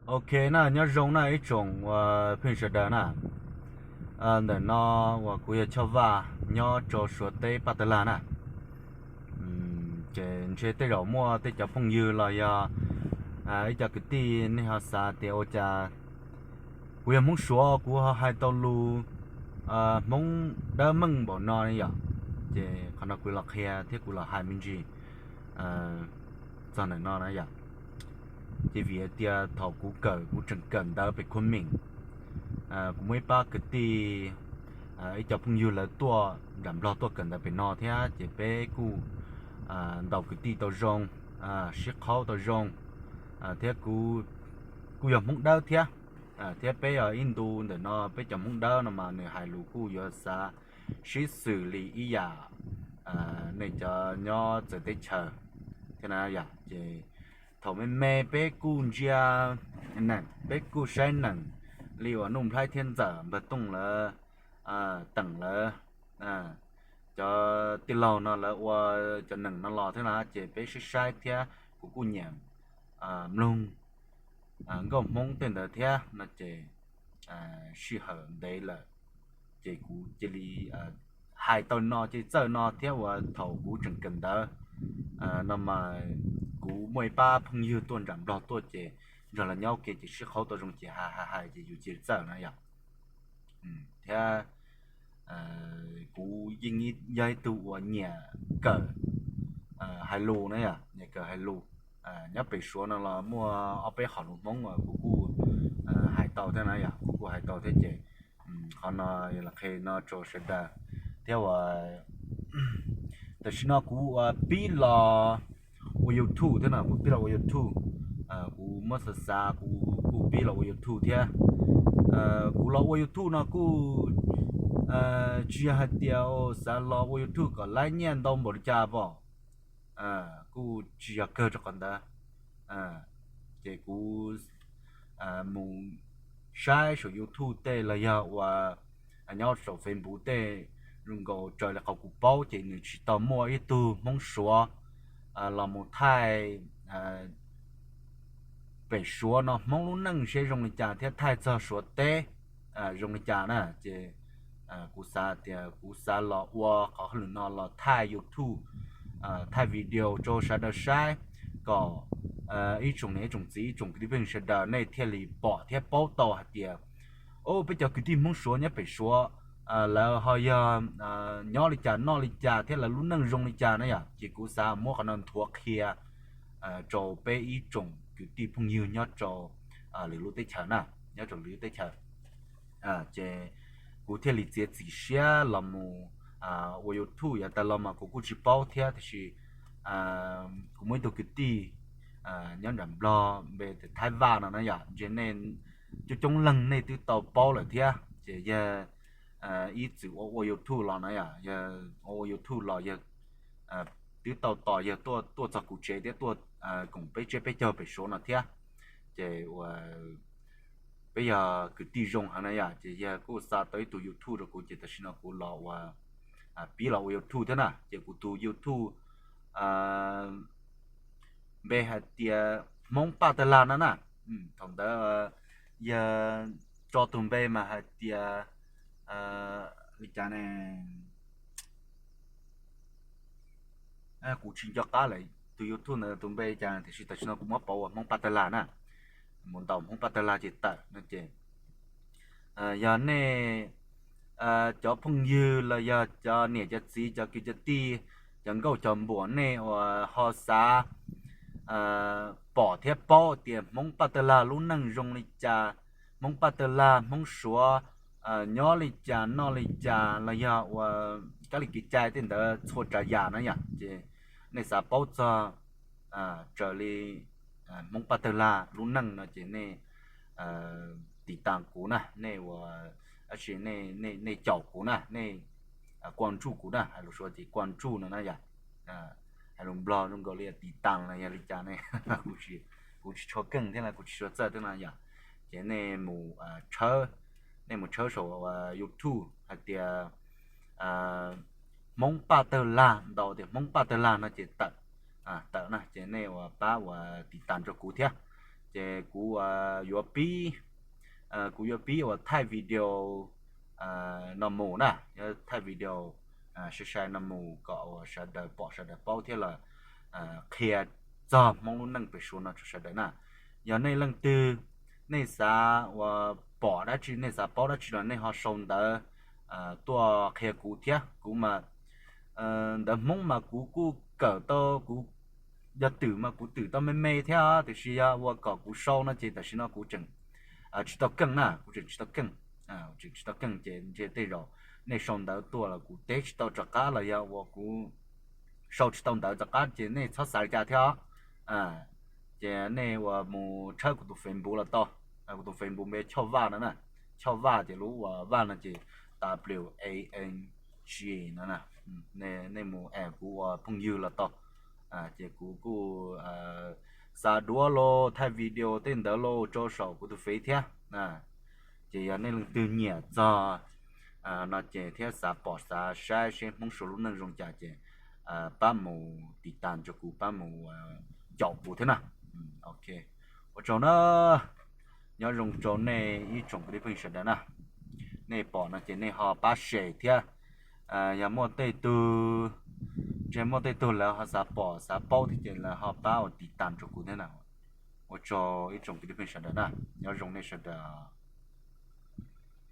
Ok na, nyob zoo na ib tsoom phooj ywg sawv daws na. Ntawm no uas kuv yog Choj Vaj nyob rau Suav teb Paj Tawg Lag na. Ces ntshe tej zaum muaj tej cov phooj ywg los yog ib co kwv tij nej ho xav tias ua cas kuv yog Hmoob Suav kuv ho hais tau lus Hmoob dawb meej npaum no ne yom. Ces qhov no kuv los qhia thiab kuv los hais me ntsis txog ntawm no na yom. Ces vim hais tias thaum kuv kawm, kuv tseem kawm ntawv pem Khua Meem, kuv muaj ib pab kwv tij, ib co phooj ywg lawv tuaj nram Nplog tuaj kawm ntawv pem no thiab ces peb kuj ntaus kwv tij tau zoo, sib qhaub tau zoo, thiab kuj yog Hmoob dawb thiab. Thiab peb ib ntu ntawm no peb cov Hmoob dawb no mas nws hais lus kuj yuav xav sib xws li ib yam nej cov nyob txawv teb chaws thiab na yom. Ces thaum me me peb kuj ntsia, peb kuj saib neem li uas Nuj Nplhaib thiab Ntxawm, Npawg Tooj lawv, Teem lawv, cov tij laug no lawv ua cov neem no los thiab na, ces peb saib saib thiab kuv kuj nyiam mloog nkauj Hmoob tej ntawd thiab no ces sij hawm ntev lawm ces kuv cia li hais tau no ces txawj no thiab uas thaum kuv tseem kawm ntawv no mas kuv muaj ib pab phooj ywg tuaj nram Nplog tuaj ces nrog lawv nyob ua ke ces sib qhaub tau zoo ces hais hais hais ces yus cia li txawj na yom. Thiab kuv yeej yog ib tug uas nyiam kawm hais lus na yom, nyiam kawm hais lus. Nyob pem Suav no los muaj ob peb qhov lus Hmoob uas kuv kuj hais tau thiab na yom, kuv kuj hais tau thiab ces qhov no los qhia no rau sawv daws thiab uas tam sim no kuv pib los ua YouTube thiab no, kuv pib los ua YouTube. Kuv muab xav xav kuv kuj pib los ua YouTube thiab. Kuv los ua YouTube no kuj tsis yog hais tias xav los ua YouTube kom laib nyiaj ntau npaum li cas pom, kuj tsis yog kawg rau qhov ntawd. Ces kuv mus saib saum YouTube tej los yog uas nyob saum Facebook tej zoo nkaus raws li qhov kuv paub ces nws tsis tau muaj ib tug Hmoob Suav los mus thaij pem Suav no Hmoob lub neej seb zoo li cas thiab thaij txog Suav teb zoo li cas na. Ces kuv xav tias kuv xav los ua qhov hauj lwm no los thaij YouTube, thaij video rau sawv daws saib kom ib tsoom niam ib tsoom txiv ib tsoom kwv tij phooj ywg sawv daws nej thiaj li pom thiab paub tau hais tias o peb cov kwv tij Hmoob Suav nyob pem Suav lawv ho yog nyob li cas noj li cas thiab lawv lub neej zoo li cas na yom. Ces kuv xav muab qhov no nthuav qhia rau peb ib tsoom kwv tij phooj ywg nyob rau lwm lub teb chaws na, nyob rau lwm lub teb chaws. Ces kuv thiaj li txiav txim siab los mus ua YouTube. Yav tas los mas kuv kuj tsis paub thiab tiam sis kuv muaj ib tug kwv tij nyob nram Nplog npe tias Thaib Vaj no na yom, ntshe nej coob coob leej nej twb tau paub lawm thiab. Ces yog ib txwm ua ua YouTube los na yom, yog ua ua YouTube los yog twb tau tos yog tuaj tuaj txog kuv tsev thiab tuaj koom peb tsiab peb caug pem Suav no thiab. Ces uas peb yog kwv tij zoo heev na yom, ces yog kuj xa tau ib tug YouTube rau kuv ces tam sim no kuv los ua pib los ua YouTube thiab na. Ces kuv tus YouTube npe hais tias Hmoob Paj Tawg Lag no na. Thaum ntawd yog tso tus npe mas hais tias li cas ne, kuv tsis nco qab lawm tus YouTube ntawd tus npe li cas tiam sis tam sim no kuv muab pauv ua Hmoob Paj Tawg Lag na, mus ntaus Hmoob Paj Tawg Lag ces tawm no ces yog nej cov phooj ywg los yog cov niam cov txiv cov kwv cov tij, cov nkauj cov npuam nej uas ho xav pom thiab paub tias Hmoob Paj Tawg Lag lub neej zoo li cas, Hmoob Paj Tawg Lag Hmoob Suav nyob li cas noj li cas los yog ua kab li kev cai tej ntawd txhua tsav yam na yom, ces nej xav paub txog raws li Hmoob Paj Tawg Lag lub neej no ces nej tiv tas kuv na, nej ua, nej caum kuv na, nej kua ntsuj kuv na, hais lus Suav ces kua ntsuj no na yom. Hais lus Nplog zoo nkaus li tiv tas los yog li cas ne, kuv tsis tshua keej thiab no kuv tsis tshua txawj thiab no yom. Ces nej mus tshawb, nej mus tshawb saum YouTube hais tias Hmoob Paj Tawg Lag, ntaus tias Hmoob Paj Tawg Lag no ces tawm, tawm na ces nej ua pab ua tiv tas rau kuv thiab. Ces kuv yuav pib, kuv yuav pib uas thaij video no mus na, thaij video sai sai no mus kom uas sawv daws pom sawv daws paub thiab los qhia txog Hmoob lub neej pem suav no rau sawv daws na. Yog nej leej twg nej xav uas pom dab tsi, nej xav paub dab tsi los nej ho sau ntawv tuaj qhia kuv thiab. Kuv mas ntawv Hmoob mas kuv kuj kawm tau, kuv yog twm mas kuv twm tau me me thiab, tiam sis yog uas kom kuv sau no ces tam sim no kuv tseem tsis tau keej na, kuv tseem tsis tau keej, tseem tsis tau keej ces ntshe tej zaum nej sau ntawv tuaj los kuv teb tsis tau rov qab los yog uas kuv sau tsis tau ntawv rov qab ces nej txhob xav li cas thiab. Ces nej uas mus tshawb kuv tus Facebook los tau, kuv tus Facebook npe Choj Vaj no na, Choj Vaj ces lub uas Vaj no ces W A N G no, nej mus add kuv ua phooj ywg los tau. Ces kuv kuj xav duab los thaij video tej ntawd los tso saum kuv tus Face thiab. Ces yog nej leej twg nyiam txog no ces thiab xav pom xav saib seb Hmoob suav lub neej zoo cas ces pab mus tiv tas rau kuv, pab mus caum kuv thiab na. Ok, ua tsaug na, nyob zoo rau nej ib tsoom kwv tij phooj ywg sawv daws na. Nej pom no ces nej ho pab share thiab. Yog muaj tej tug, ntshe muaj tej tug lawv ho xav pom xav paub thiab ces lawv ho pab ua tiv tas rau kuv thiab na. Ua tsaug ib tsoom kwv tij phooj ywg sawv daws na, nyob zoo nej sawv daws.